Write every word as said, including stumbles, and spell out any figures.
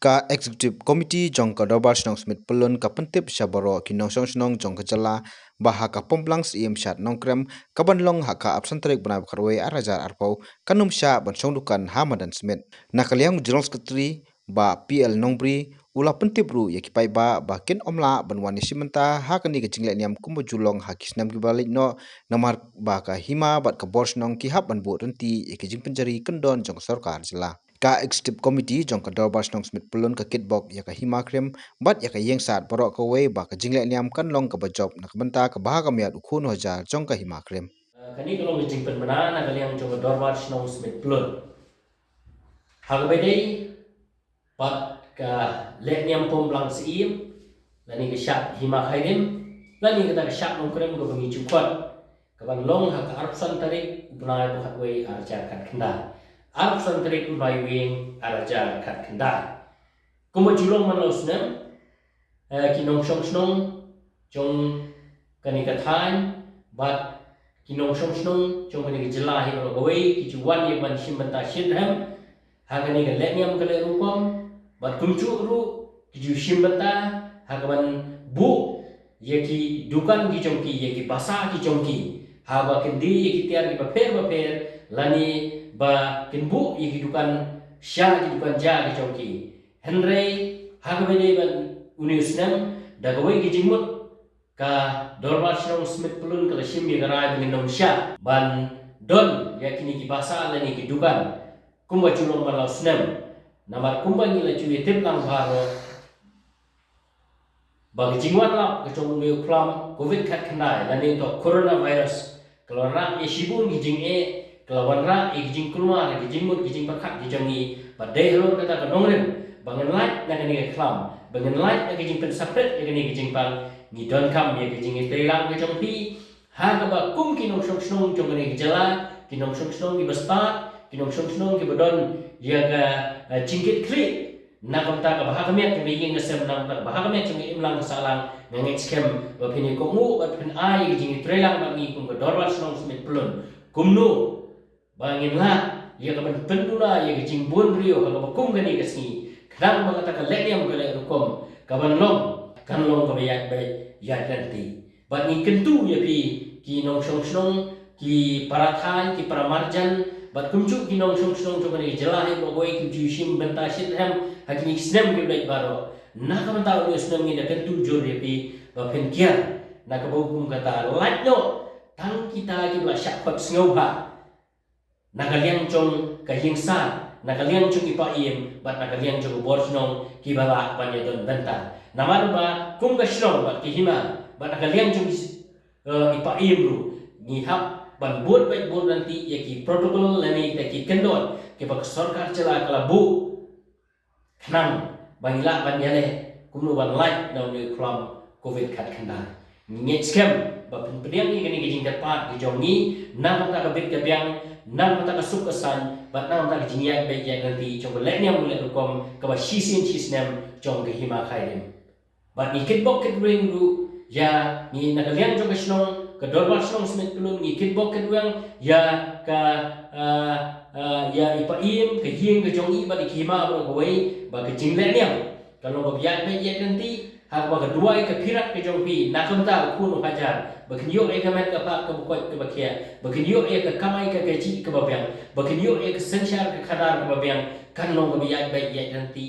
Ka Executive Committee jong ka Dorbar Shnong Smit Pyllun ka pyntip sha baroh ki nongshong shnong jong ka jylla ba ha ka Pynblang Syiem Shad Nongkrem ka ban long ha ka arphew san tarik bnai ba khatwei ar hajar arphew kan ym shah ban shong dukan ha madan Smit. Na ka liang u General Secretary Bah P L Nongbri u la pyntip ruh ïa ki paidbah ba kin ym lah ban wan ïashim bynta ha kane ka jingleh niam kumba ju long ha ki snem kiba leit noh, namar ba ka hima bad ka bor shnong ki hap ban buh rynti ïa ki jingpynjari kyndon jong ka sorkar jylla. Ka Executive Committee jong ka Dorbar Shnong Smit Pyllun ka kitbok ïa ka Hima Krim bad ïa ka ïeng sad baroh kawei ba ka jingleh niam kan long kaba jop na ka bynta ka bha ka miat u khun u hajar jong ka Hima Krim. Kane ka long ka jingpynbna na ka liang jong ka Dorbar Shnong Smit Pyllun. Ha kaba ïadei bad ka leh niam Pynblang Syiem lane ka shad Hima Krim lane kata ka shad Nongkrem kaba ngi ju khot, ka ban long ha ka arphew san tarik u bnai ba khatwei ar hajar khatkhyndai. Arphew san tarik u bnai Iweng ar hajar khatkhyndai. Kumba ju long man la u snem, eh, ki nongshong shnong jong kane ka thaiñ bad ki nongshong shnong jong kane ka jylla hi baroh kawei ki ju wan ïa ban shim bynta shitrhem ha kane ka leh niam ka leh rukom bad kumjuh ruh ki ju shim bynta ha ka ban buh ïa ki dukan ki jong ki, ïa ki basa ki jong ki, haba kin die ïa ki tiar kiba pher bapher lane ba kin buh ïa ki dukan sha ki dukan ja ki jong ki. Hynrei ha kaba ïadei bad une u snem, da kawei ka jingmut ka Dorbar Shnong Smit Pyllun ka la shim ïa ka rai ba ngin ym shah ban don ïa kine ki basa lane ki dukan kumba ju long man la u snem. Namar kumba ngi la ju ïatip lang baroh ba ka jingwan lap ka jong une u khlam Covid khatkhyndai lane uto coronavirus ka la wanrah ïa shibun ki jingeh, ka la wanrah ïa ki jingkulmar, ki jingmut, ki jingpyrkhat ki jong ngi. Bad dei halor kata ka nongrim ba ngin lait na kane ka khlam, ba ngin lait na ka jingpynsaphriang ïa kane ka jingpang, ngi donkam ïa ka jingïatreilang ka jong phi ha kaba kum ki nongshong shnong jong kane ka jylla, ki nongshong shnong kiba stad, ki nongshong shnong kiba don ïa ka, eh, jingkitkhlieh na ka bynta ka bha ka miat jong ka ïing ka sem, na ka bynta ka bha ka miat jong ka imlang ka sahlang. Nga ngeit skhem ba phin ïa kohnguh bad phin ai ïa ka jingïatreilang bad ngi kum ka Dorbar Shnong Smit Pyllun kumno ba ngin lah ïa ka ban pynduna ïa ka jingbun briew ha kaba kum kane ka sngi, khnang ba kata ka leh niam ka leh rukom ka ban long, kan long kaba ïaid beit ïaid lynti. Bad ngi kyntu ïa phi ki nongshong shnong, ki para thaiñ, ki para marjan bad kumjuh ki nongshong shnong jong kane ka jylla hi baroh kawei ki ju shim bynta shitrhem ha kine ki snem kiba leit baroh. Na ka bynta une u snem ngi da kyntu jur ïa phi ba phin kiar na kaba kum kata, lait noh tang kita kiba la shah khot sngewbha na ka liang jong ka ïing sad, na ka liang jong i paiem bad na ka liang jong ka bor shnong kiba lah ban ïadon bynta. Namar ba kum ka shnong bad ki hima bad na ka liang jong i, eh, i paiem ruh ngi hap ban bud bad bud lynti ïa ki protocol lane ïa ki kyndon kiba ka sorkar jylla ka la buh khnang ba ngi lah ban ïaleh kumno ban lait na une u khlam Covid khatkhyndai. Ngi ngeit skhem ba phin pdiang ïa kane ka jingkyrpad ka jong ngi na ka bynta ka bit ka biang, na ka bynta ka suk ka saiñ bad na ka bynta ka jingïaid beit ïaid lynti jong ka leh niam leh rukom kaba shisien shisnem jong ka Hima Krim. Bad ngi kitbok kitrwiang ruh ïa ngi na ka liang jong ka shnong, ka Dorbar Shnong Smit Pyllun, ngi kitbok kitrwiang ïa ka, ah, ah, ïa i paiem, ka ïing ka jong i bad i ki hima baroh kawei ba ka jingleh niam kan long kaba ïaid beit ïaid lynti ha kaba ka duwai ka phirat ka jong phi na ka bynta u khun u hajar ba kin ïoh ïa ka met ka phad kaba koit kaba khiah, ba kin ïoh ïa ka kamai ka kajih kaba biang, ba kin ïoh ïa ka synshar ka khadar kaba biang, kan long kaba ïaid beit ïaid lynti.